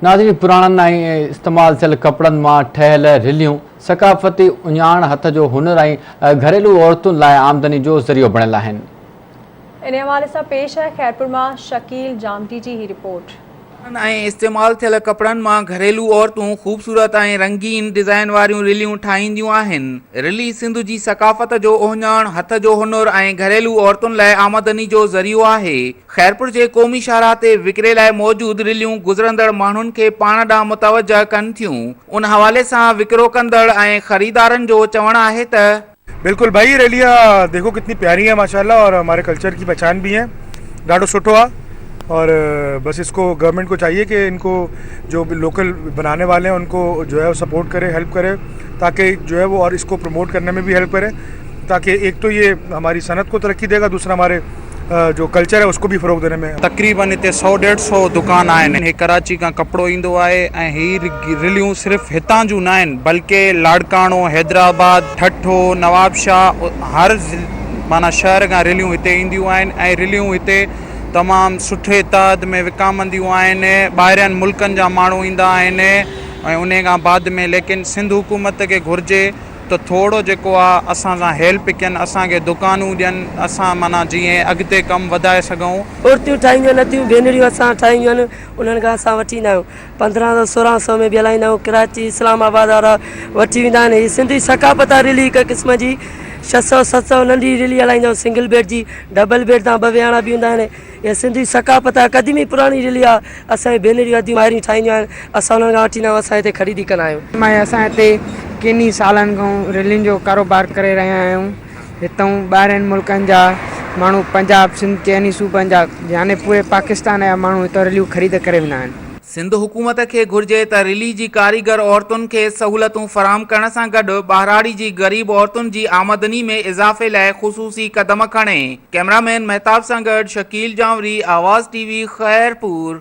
ناظرين پراڻن ۽ استعمال ٿيل ڪپڙن مان ٺهيل رليون ثقافتي اهڃاڻ، هٿ جو هنر ۽ گهريلو عورتن لاء آمدني جو ذريعو بڻيل آهن. انهي حوالي سان پيش آهي خيرپور مان شڪيل جامٽي جي هي رپورٽ. پراڻن ۽ استعمال ٿيل ڪپڙن مان گهريلو عورتون خوبصورت ۽ رنگين ڊزائين واريون رليون ٺاهينديون آهن. رلي سنڌ جي ثقافت جو اهڃاڻ، هٿ جو هنر ۽ گهريلو عورتن لاء آمدني جو ذريعو آهي. خيرپور جي قومي شاهراهه تي وڪري لاء موجود رليون گذرندڙ ماڻهن کي پاڻ ڏانهن متوجهه ڪن ٿيون، ان حوالي سان وڪرو ڪندڙ ۽ خريدارن جو چوڻ آهي ته. بلڪل ڀائي ريليا ديکو ڪتني پياري هي ماشاءالله اور هماري ڪلچر ڪي پهچان ڀي هي ڏاڍو سٺو آ اور بس اس ڪو گورنمينٽ ڪو چاهيي ڪي ان ڪو جو لوڪل بناني والي هي ان ڪو جو هي سپورٽ ڪري هيلپ ڪري تاڪي جو هي وو اور اس ڪو پروموٽ ڪرني ۾ ڀي هيلپ ڪري تاڪي ايڪ تو يي هماري صنعت ڪو ترقي the گا دوسرا هماري جو ڪلچر هي اس ڪو ڀي فروغ ديني ۾. تقريبن هتي سئو ڏيڍ سئو دڪان آهن. هي ڪراچي کان ڪپڙو ايندو آهي ۽ هي رليون صرف هتان جون ناهن بلڪه لاڙڪاڻو، حيدرآباد، ٺٽو، نوابشاهه هر معنيٰ شهر کان رليون هتي اينديون آهن ۽ رليون هتي تمام سٺي تعداد ۾ وڪامنديون آهن. ٻاهرين ملڪن جا ماڻهو ايندا آهن ۽ انهي کان بعد ۾ ليڪن سنڌ حڪومت کي گهرجي ته ٿورو جيڪو آ اسان سان هيلپ ڪين اسان کي دڪانون ڏين اسان معنيٰ جيئن اڳتي ڪم وڌائي سگهون. عورتون ٺاهينديون آهن اديون ڀينريون اسان ٺاهينديون آهن انهن کان اسان وٺي ايندا آهيون 15 سو 16 سو ۾ به هلائيندا آهيون ڪراچي اسلام آباد وارا وٺي ويندا آهن هي سنڌي ثقافت آهي رلي هڪ قسم جي ڇهه سو ست سو ننڍي رلي هلائيندا آهيون سنگل بيڊ جي ڊبل بيڊ تان ٻه ويهاڻا به هوندا آهن اها سنڌي ثقافت آهي قديمي پراڻي رلي آهي اسان جي ڀينريون اديون مائريون ٺاهينديون آهن اسان انهن کان وٺي ايندا آهيون اسان هتي خريدي ڪندا آهيون. مائي اسان هتي ڪن ئي سالن کان رلين جو ڪاروبار ڪري رهيا آهيون هتئون ٻاهرين ملڪن جا ماڻهو پنجاب سنڌ چئني صوبن جا يعني پوري پاڪستان جا ماڻهو هتان رليون خريد ڪري ويندا آهن. سنڌ حڪومت کي گهرجي ته رلي جي ڪاريگر عورتن کي سهولتون فراهم ڪرڻ سان گڏ ٻهراڙي جي غريب عورتن جي آمدني ۾ اضافي لاء خصوصي قدم کڻي. ڪئميرا مين مهتاب سان گڏ شڪيل جانوري، آواز ٽي وي، خيرپور.